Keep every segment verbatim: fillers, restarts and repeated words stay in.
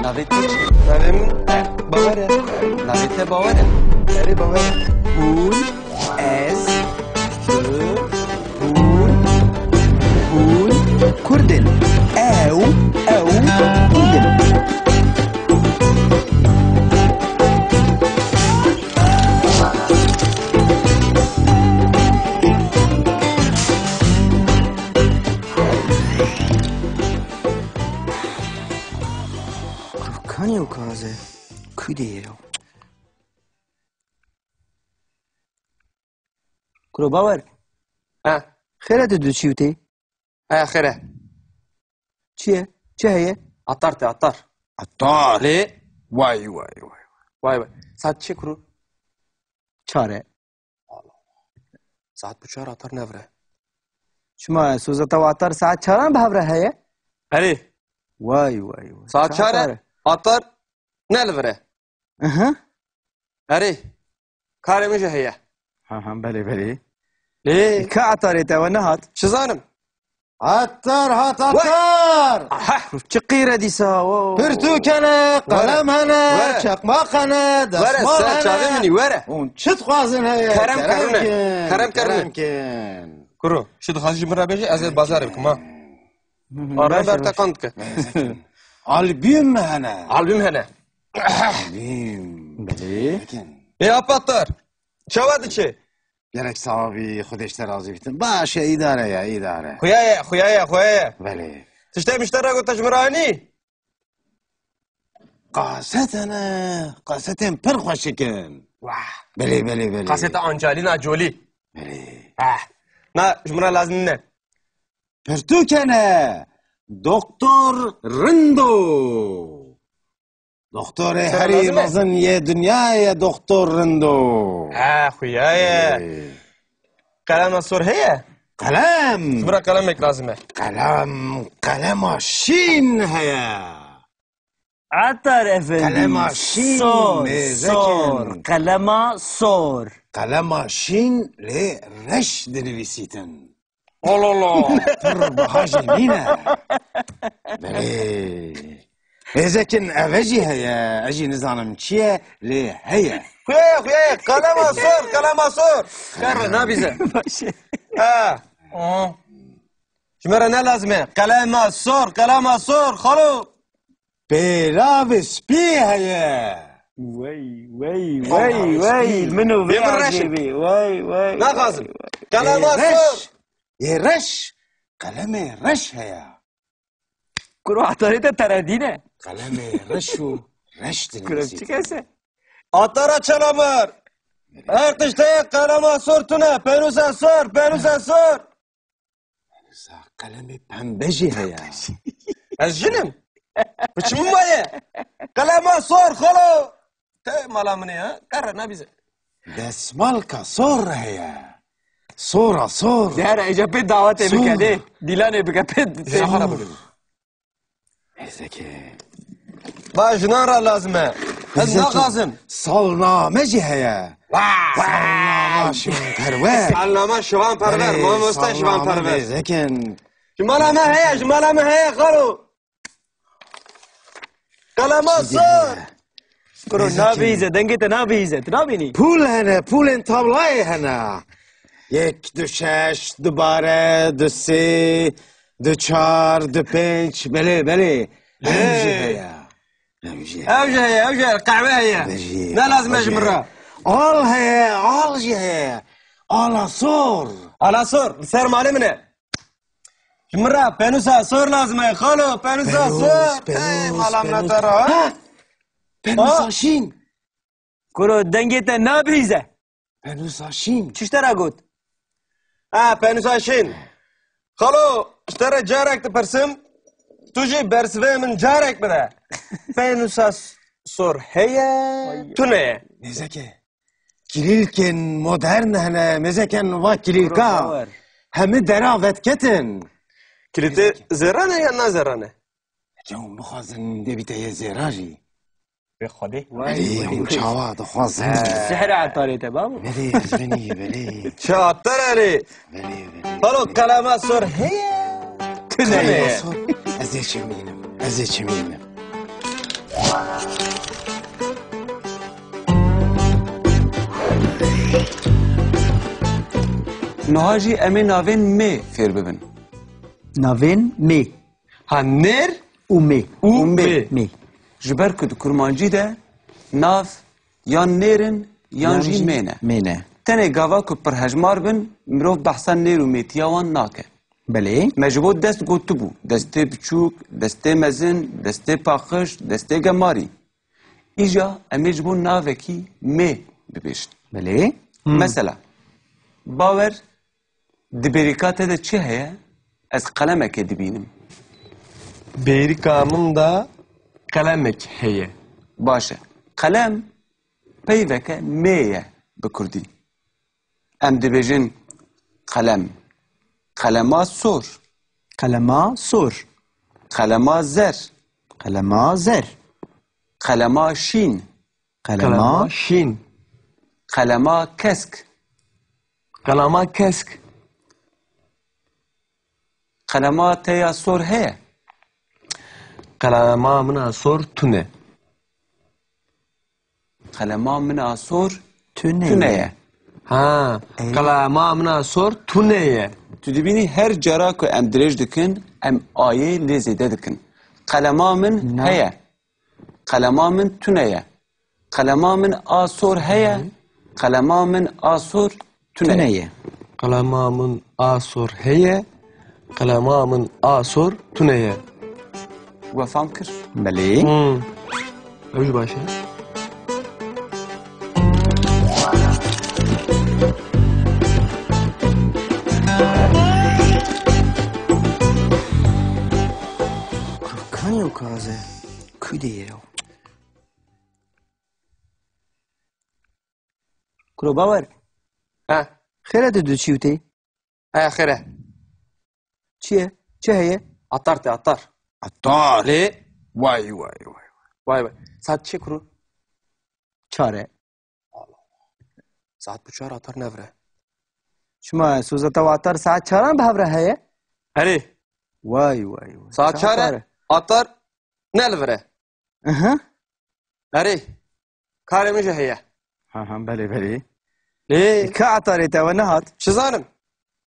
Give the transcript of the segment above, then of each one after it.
Navê te çi? Navê min Bawer e. Navê te Bawer e? Erê, Bawer e. Hûn, ez, tu, hûn, hûn Kurd in. Ew, ew Kurd in. Kanî ew kaze? Ku dê ye? Kuro Bawer. Ha. Xêr e, tu diçî û tê? Ha, xêr e. Çi ye? Çi heye? Atar te, atar. Atar? Lê? Vay, vay, vay. Vay, vay. Saet çi kuro? Çar e. Saet bi çar atar nevre. Çima, soza te atar saet çaran bi hev re heye? Erê. Vay, vay, vay. Saet çar e, atar ne li vir e. Aha. Erê. Karê min jî heye. Ha, ha, belê, belê. Lê. E, ka atarê te we nehat? Çi zanim? Atar hat, atar! Aha! Çi qîr e dîsa, wo. Pirtûk hene, qelem hene, çeqmaq hene, desmal hene. Were, ser çavê min î, were. Hûn çi dixwazin heye? Kerem kerem kin, kerem kerem kin. Kuro, çi dixwazî ji min re bêje, ez ê bazarê bikim, ha. Arna ber te qand dike. Albûm hene. Albûm hene. Albûm. Belê. Ê Apatar, çawa diçe? Gerek sawa bî, Xwedê ji te razî bitin. Baş e, îdare ye, îdare. Xuya ye, xuya ye, xuya ye. Belê. Tiştê min ji te re got, te ji min re anî? Kaset hene, kasetên pir xweşik in. Wah. Belê, belê, belê. Kaseta Angelina Jolie. Belê. Ah. Na, ji min re lazim nîne. Pirtûk hene. Doktor Rindo. Doktorê herî mezin yê dinyayê ye, Doktor Rindo. Ha, xuya ye. Ê. Qelema sor heye? Qelem. Ji min re qelemek lazim e. Qelem, qelema şîn heye. Atar efendî. Qelema şîn, sor, mêzekin. Sor, qelema sor. Qelema şîn lê reş dinivîsîtin. Allah Allah. Pir biha jî nîne. Belê. Êzekin eve jî heye, ez jî nizanim çi ye, lê heye. Xuya ye, xuya ye, qelema sor, qelema sor. Kerre nabîze. Baş e. Ha. Aha. Ji me re ne lazim e. Qelema sor, qelema sor, xalo. Pêlavê spî heye. Wey, wey, wey, wey, min û vê min reş e. Wey, wey. Naxwazim. Qelema sor. Yê reş. Qelemê reş heye. Kuro atarê te teredî ne. Qelemê reş û reş dinivîsî. Kuro çi kes e? Atara Çalamar. Her tiştê qelema sor tune. Pênûsa sor, pênûsa sor. Sa qelemê pembe jî heye. Ez jin im. Bi çi min maye? Qelema sor, xalo. Te mala min e, ha? Kerre nabîze. Desmalka sor heye. Sora sor. Dere, êca pê dawetê bike, dê. Dîlanê bike, pê, pê. Zahara bike. Êzekê. Ba jinan re lazim e. Ez naxwazim. Salname jî heye. Wah! Salnama Şivan Perwer. Salnama Şivan Perwer, mamoste Şivan Perwer. Êzekin. Ji mala me heye, ji mala me heye, xalo. Qelema sor. Kuro nabihîze, dengê te nabihîze, tu nabînî? Pûl hene, pûlên tavlayê hene. Yek, du, şeş, du, bare, du, sê, du, çar, du, pênc, belê, belê. Ew jî heye. Ew jî heye. Ew jî heye, ew jî heye. Qehwe heye. Ne lazim e ji min re? Al heye, al jî heye. Ala sor. Ala sor, li ser malê min e. Ji min re pênûsa sor lazim e, xalo, pênûsa sor. Pênûs, pênûs, pênûs. Ey, mala min te re, ha? Ha! Pênûsa şîn. Kuro, dengê te nabihîze. Pênûsa şîn. Çi ji te re got? Ha, pênûsa şîn. Xalo, ji te re carek dipirsim, tu jî bersivê min carek bide. Pênûsa s-, sor heye, tune ye. Nêzeke. Kilîlkên modern hene, mêzeken va kilîlka. Hemî dera vedketin. Kilîtê zêran e ya na zêran e? Heke hûn bixwazin dê bîte yê zêra jî. Wê Xwedê. Ey, hûn çawa dixwazin? Sihr e atarê te, babo. Belê, ez binî, belê. Çi atar erê? Belê, belê. Xalo, qelema sor heye. Tune ye. Qelema sor. Ez ê çimînim. Ez ê çimînim. Niha jî em ê navên mê fêr bibin. Navên mê. Ha, nêr û mê. Û mê. Mê. Ji ber ku di kurmancî de nav yan nêr in, yan jî mê ne. Mê ne. Tenê gava ku pirhejmar bin, mirov behsa nêr û mêtiya wan nake. Belê. Me ji bo dest gotibû, destê biçûk, destê mezin, destê paqij, destê gemarî. Îja em ê ji bo navekî mê bibêjin. Belê. Hmm. Mesela, Bawer, di bêrîka te de çi heye? Ez qelemekê dibînim. Bêrîka min de qelemek heye. Baş e. Qelem peyveke mê ye bi kurdî. Em dibêjin qelem. Qelema sor. Qelema sor. Qelema zer. Qelema zer. Qelema şîn. Qelema şîn. Qelema kesk. Qelema kesk. Qelema te ya sor heye? Qelema min a sor tune. Qelema min a sor tune ye. Ha, qelema min a sor tune ye. Tu dibînî her cara ku em dirêj dikin, em ayê lê zêde dikin. Qelema min heye. Qelema min tune ye. Qelema min a sor heye. Qelema min a sor tune ye. Qelema min a sor heye. Qelema min a sor tune ye. We fam kir? Belê. Hmm. Ew jî baş e. Kanyo kaze. Kudeye. Kuro Bawer. Ha. Xêre tu diçî û tê? He, xêre. Çi ye? Çi heye? Atar te, atar. Atar? Lê. Vay, vay, vay. Vay, vay. Saet çi kuro? Çar e. Saet bi çar atar nevire. Çima, soza te atar saet çaran bi hev re heye? Erê. Vay, vay, vay. Saet çar e. Atar ne li vir e. Aha. Erê. Karê min jî heye. Ha, ha, belê, belê. Lê. Ka atarê te we nehat? Çi zanim?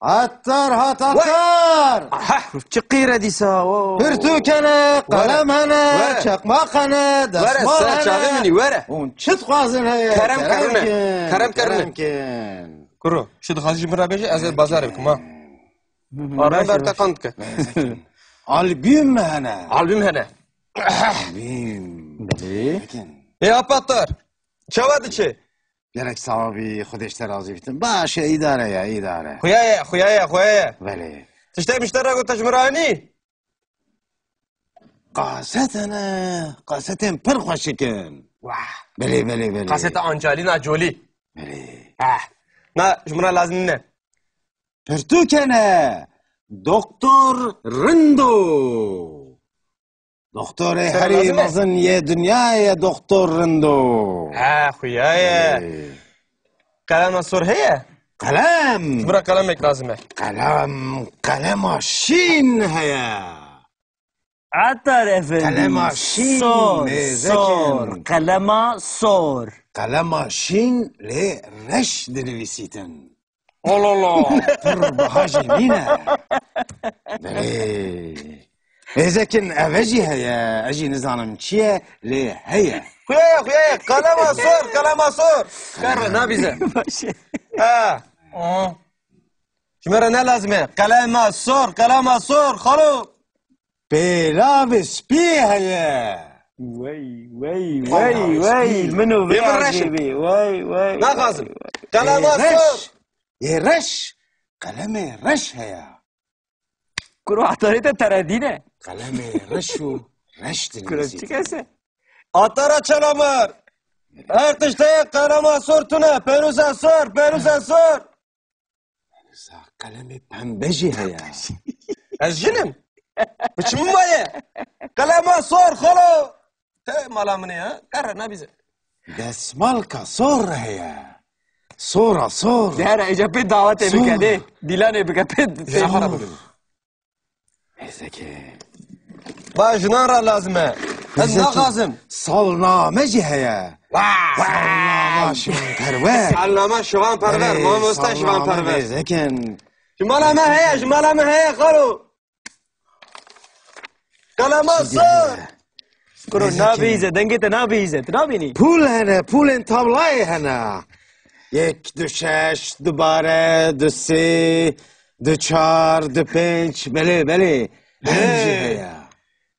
Atar hat, atar! Aha! Çi qîr e dîsa, o. Pirtûk hene, qelem hene, çeqmaq hene, desmal hene. Were, ser çavê min î, were. Hûn çi dixwazin heye? Kerem, kerem, kerem kin. Kerem kin. Kuro, çi dixwazî ji min re bêje, ez ê bazarê bikim, ha. Arne ber te qand dike. Albûm hene. Albûm hene. Albûm. Belê. Ê Apatar, çawa diçe? Gerek sawa bî, Xwedê ji te razî bitin. Baş e, îdare ye, îdare. Xuya ye, xuya ye, xuya ye. Belê. Tiştê min ji te re got, te ji min re anî? Kaset hene, kasetên pir xweşik in. Wah. Belê, belê, belê. Kaseta Angelina Jolie. Belê. Ah. Na, ji min re lazim nîne. Pirtûk hene. Doktor Rindo. Doktorê herî mezin yê dinyayê ye, Doktor Rindo. Ha, xuya ye. Ê. Qelema sor heye? Qelem. Ji min re qelemek lazim e. Qelem, qelema şîn heye. Atar efendî. Qelema şîn, sor, nêzekin. Sor, qelema sor. Qelema şîn lê reş dinivîsîtin. Allah Allah. Pir biha jî nîne. Belê. Nêzekin eve jî heye, ez jî nizanim çi ye, lê heye. Xuya ye, xuya ye, qelema sor, qelema sor. Kerre, nabîze. Baş e. Ha. Aha. Ji me re ne lazim e? Qelema sor, qelema sor, xalo. Pêlavê spî heye. Wey, wey, wey, wey. Min û vê min reş e. Wey, wey. Naxwazim. Qelema sor. Ê reş. Qelemê reş heye. Kuro, atarê te teredî ne. Qelemê reş û reş dinivîsî. Kuro, çi kes e? Atara Çalamar. Her tiştê qelema sor tune. Pêroza sor, pêroza sor. Sa qelemê pembe jî heye. Ez jin im. Bi çi min maye? Qelema sor, xalo. Te mala min e, ha? Kerre, nabîze. Desmalka sor heye. Sora sor. De here, îca pê dawetê bike, de. Dîlanê bike pê. Zahara bike. Neyse ki. Ba jinan re lazim e. Ez naxwazim. Salname jî heye. Vay! Salnama Şivan Perwer. Salnama Şivan Perwer, Erê, mamosta Şivan salname Perwer. Mêzekin. Ji mala me heye, ji mala me heye, xalo. Kalema sor. Kuro, nabihîze, dengê te nabihîze, tu nabînî? Pûl hene, pûlên tablayê hene. Yek, du şeş, du bare, du sê, du çar, du pênc, belê, belê. Ev jî heye.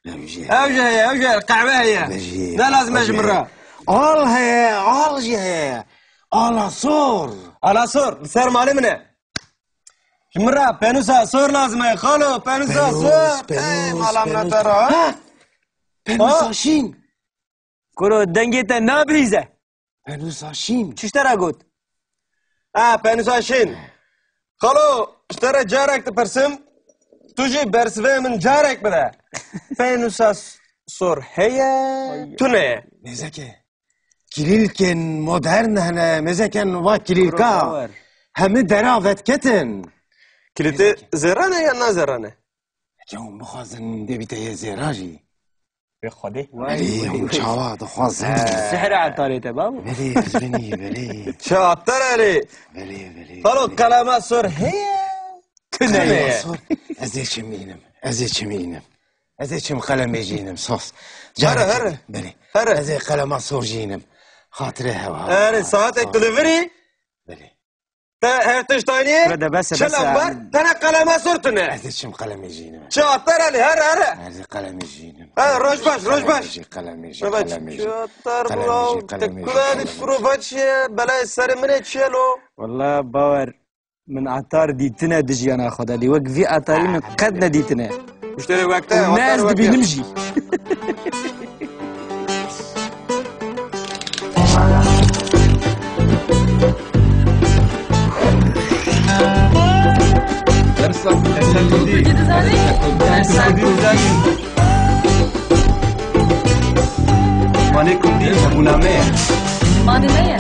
Ev jî heye. Ev jî heye, ev jî heye. Qehwe heye. Ev jî heye. Ne lazim e ji min re? Al heye, al jî heye. Ala sor. Ala sor, li ser malê min e. Ji min re pênûsa sor lazim e, xalo, pênûsa sor. Pênûs, pênûs, pênûs. Ey, mala min e te re, ha? Ha? Pênûsa şîn. Kuro, dengê te nabihîze. Pênûsa şîn. Çi ji te re got? Ha, pênûsa şîn. Xalo, ji te re carek dipirsim, tu jî bersivê min carek bide. Pênûsa s-, sor heye, tune ye. Mêzeke. Kilîlkên modern hene, mêzeken va kilîlka. Kuro, bawer. Hemî dera vedketin. Kilîtê zêran e ya na zêran e? Heke hûn bixwazin dê bîte yê zêra jî. Bi Xwedê. Belê, hûn çawa dixwazin? Sihr e etarê te, babo. Belê, ez binî, belê. Çi atar erê? Belê, belê, Xalo, belê. Kalema sor heye? Tune ye. Kalema sor. Ez ê çimînim, ez ê çimînim. Ez ê çim qelemê jî înim, sos. Here, here. Belê. Here. Ez ê qelema sor jî înim. Xatirê hewa. Here, saetek tu li vir î? Belê. Te her tişt anî? Kuro de bes e, bes e. Çi lewber? Tene qelema sor tune. Ez ê çim qelemê jî înim. Çi atar elî, here, here. Ez ê qelemê jî înim. He, roj baş, roj baş. Qelemê jî, qelemê jî, qelemê jî. Çi atar bro, te kula dît kuro baş ye, belayê serê min ê çi ye lo? Walla bawer. Min atar dîtine di jiyana xwe de lê wek vî atarî min qet nedîtine. Muşterê wek te, û ne ez dibînim jî. Dersa, dersa kurdî. Dersa kurdî. Dersa kurdî. Manê kurdî, hebûna me ye. Manê me ye.